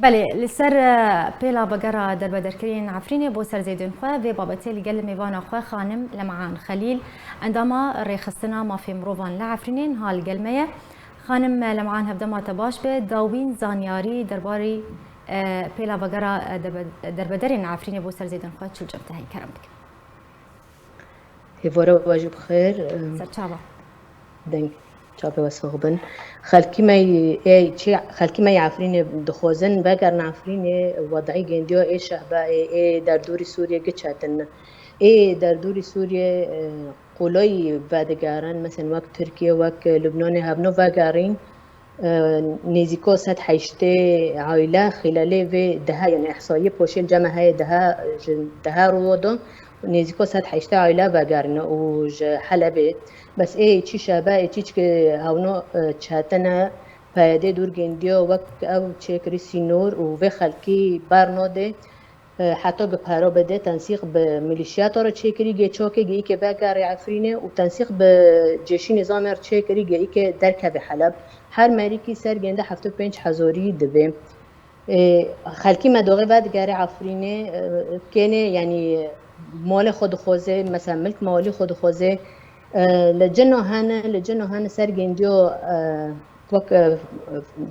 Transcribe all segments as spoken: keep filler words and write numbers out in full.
Belê, li ser, e, pêla vegera derbederkiriyên Efrînê bo ser zêdên xwe, vê babetê li gel mêvana xwe xanim Lemehan Xelîl, endama Rêxistina Mafê Mirovan li Efrînê, niha li gel me ye. Xanim Lemehan, hevdema te baş be, dawîn zanyarî derbarî, e, pêla vegera, e, derbe-, derbederên Efrînê bo ser zêdên xwe çi li cem te heye, kerem bike. Hêvara we jî bi xêr. Serçava. Deng çavê we sax bin. Xelkî me yê, ê, çi, xelkî me yê Efrînê dixwazin vegerin Efrînê, wedî gêndiya ê şehba ê, ê derdorî Sûriyê giç hatin. Ê derdorî Sûriyê, e, qolay vedigerin, mesela wek Tirkiye, wek Lubnanê hevno vegerîn. E, nêzîko sed heştê aîle xîlalê vê dehe, yani ihsayiyê poşê li cem me heye, dehe, ji dehe rowa de nêzîko sed heştê aîle vegerîne û ji Helebê. Bes ê çi şebe, ê çi çike hewno, e, çetine, P Y D dûr gêndiyo, wek ew çêkirî sînor û vê xelkî bernode. E, heta gi pera bide, tensîq bi milîşiyata re çêkirî gê çokê, gê îkê vegerê Efrînê û tensîq bi cêşî nîzamê re çêkirî gê îkê derkeve Heleb. Her merîkî ser gênde heft û pênc hezarî dibe. E, xelkî me doxê vedigere Efrînê, e, kênê, yanî malê xwe dixwaze, mesela milk malî xwe dixwaze. E, li cino hene, li cino hene ser gêndiyo, e, wek, e,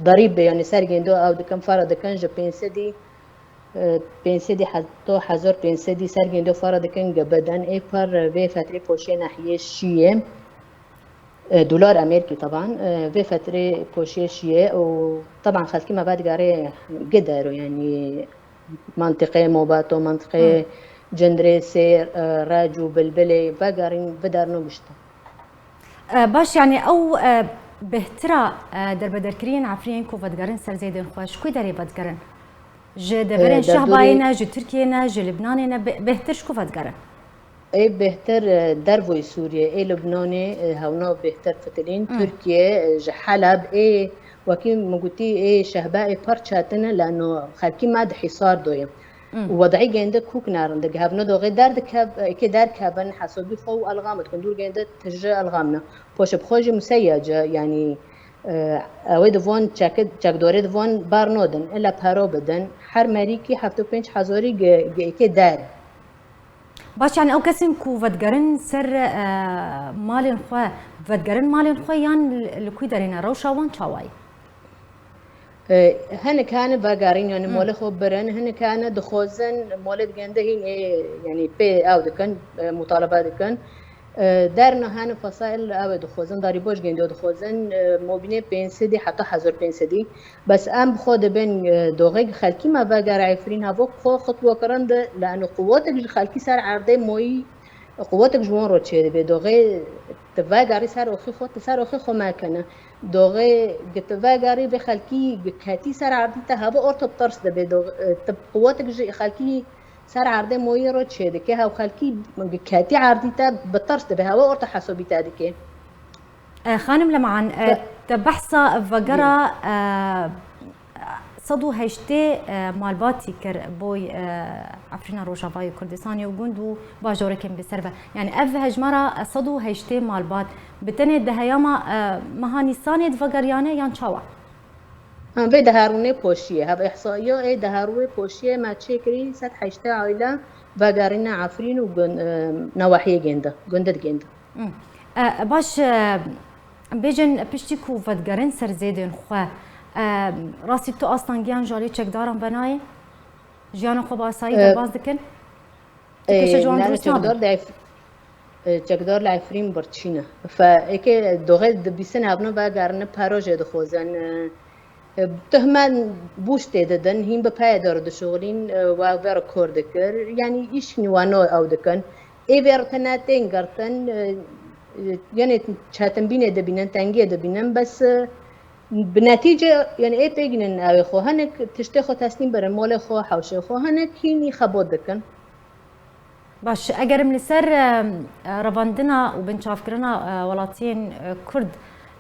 derî be, yanî ser gêndiyo ew dikin, fara dikin ji pênc sedî. E, pênc sedî heta hezar pênc sedî ser gêndo fara dikin, gi bidin. Ê par vê fetrê poşê nehiyê şiyê, e, dolar Amerîkî taban, e, vê fetrê poşê şiyê û taban xelkî me vedigere gidero, yanî mantiqê Mobato, mantiqê Cindirê Sêr, e, Rec û Bilbilê vegerîn, viderno giştin. E, baş, yani ew, e, bêhtira, e, derbederkiriyên Efrînên ku vedigerin ser zêdên xwe, ji ku derê vedigerin? Ji deverên Şehbayê ne, ji Tirkiyê ne, ji Libnanê ne, bê-, bêhtir ji ku vedigerin? Ê bêhtir, e, dervoyê Sûriyê, ê Libnanê, e, hewna bêhtir fitilîn. Tirkiye, e, ji Heleb, ê wekî min gotî, ê Şehba, ê pir çetin e, leno xelkî me di hîsar doye. Û wedî gênde kûk narin, di hevno doxê derdikevin, êkê derkevin, hesabî xwe û elxam dikin. Dûr gênde tije elxam ne. Poşe bi xwe jî museyyace, yanî, e, ew ê di van çek-, çekdorê di van bernodin. Ila pero bidin. Her merîkî heft û pênc hezarî gi, gi êkê der. Baş, yani ew kesên ku vedigerin ser, e, malên xwe, vedigerin malên xwe yan li, li ku derê ne? Rewşa wan çawa ye? E, hinek hene vegerîn, yani malê xwe birin, hinek hene dixwazin malê digende hîn ê, yani pê ew dikin, e, mutalebe dikin. E, derna hene fesail ew ê dixwazin, darî boş gêndiyo dixwazin, e, mobînê pênc sedî heta hezar pênc sedî. Bes em bi xwe dibin, e, doxê xelkî me vegere Efrîn, hevok xwe xutwa kirin de, leno quwetek ji xelkî ser erdê moyî, quwetek ji wan re çêdibe. Doxê tu vegerî ser oxî xwe, tu ser oxî xwe mekene. Doxê gi tu vegerî vê xelkî gi ketî ser erdî te heve orta tirs dibe. Dox-, e, tu quwetek ji xelkî ser erdê moyî re çêdike, hew xelkî gi ketî erdî te bi tirs dibe, heve orta hesabî te dike. E, Xanim Leman, e, te behsa vegera, e, sed û heştê, e, malbatî kir boy, e, Efrîna Rojavayê Kurdistanê û gund û bajarekên bi ser ve. Yani ev hejmara sed û heştê malbat bi tenê di heyama, e, meha Nîsanê di vegeriyane yan çawa? Ha, vê deharûnê poşiye. Hev ihsaiya ê deharûyê poşiye me çêkirî sed heştê aile vegerîne Efrîn û gun-, e, newahiyê gênde, gundid gênde. Hmm. E, baş, e, bêjin piştî ku vedigerin ser zêdên xwe, e, rastî tu astangiyan ji alî çekdaran venayê? Jiyana xwe bi asayî E, derbas dikin? Ti kêşe ji wan ne, dirust çekdar nabin? Li Ef-, e, çekdar li Efrîn birçî ne. Fe êkê doxê dibîsin hevno vegerine paro jê dixwazin. E, e, tuhme bûş tê didin, hîn bi peyê de re dişuxulîn, e, we vê re kor dikir. Yanî îş nîwano ew dikin. Ê vê re tene tên girtin, e, e, yanî çetinbînê dibînin, tengiyê dibînin, bes, e, bi netîce, yanî ê pêgînin ew ê xwe. Hinek tiştê xwe teslîm birin, molê xwe, hewşê xwe, hinek hînî xebot dikin. Baş, eger em li ser, e, e, revandina û binçavkirina, e, welatiyên, e, Kurd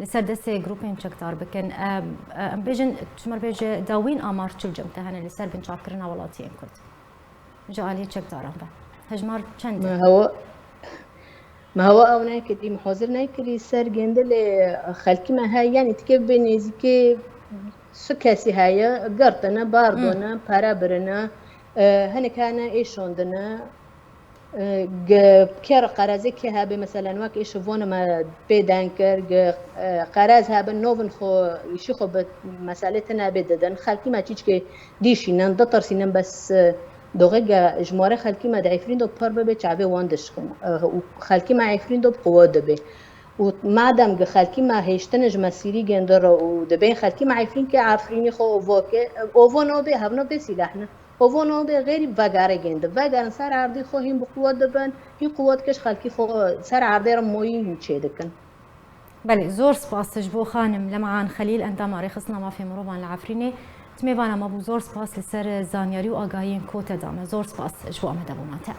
li ser destê grûpên çekdar bikin, e, e, em bêjin, çimer bêje dawîn amar çil cem te hene li ser binçavkirina welatiyên Kurd? Ji aliyê çekdaran ve. Hejmar çend e? Me hewa, me hewa ew nekirî, me hazir nekirî ser gêndilê xelkî me he, yanî tikê vê nêzîkê Su kesî heye, girtine, bardone, pere birine, e, hinek hene êşondine, e, ge-, kêr qerezê kê hebe, meselen, wek êşi vonime pê deng kir, ge-, e, qerez hebe, novin xwe, îşî xwe bi meselê tine bê didin. Xelkî me çîçkê dîşînin, ditirsînin, bes, e, doxê ge ji morê xelkî me di Efrîn de pir bibe, çavê wan dişkin. E, û xelkî me Efrîn de bi quwet dibe. Û madem ki xelkî me hêştine ji me Sîrî gêndire û dibên xelkî me Efrîn ke Efrînî xwe ovo ke, ovo nobê, hevno bê sîleh ne. Ovo nobê, xêrî vegarê gêndi. Vegerin ser erdî xwe hîn bi quwet dibin, hîn quwet ke ji xelkî xwe ser erdê re moyî hîn çêdikin. Belê, zor spas ji bo xanim Lemean Xelîl, endama Rêxistina Mafê Mirovan li Efrînê. Timê vana me bû, zor spas li ser zanyarî û agahiyên ku te da me. Zor spas ji bo amadebûna te.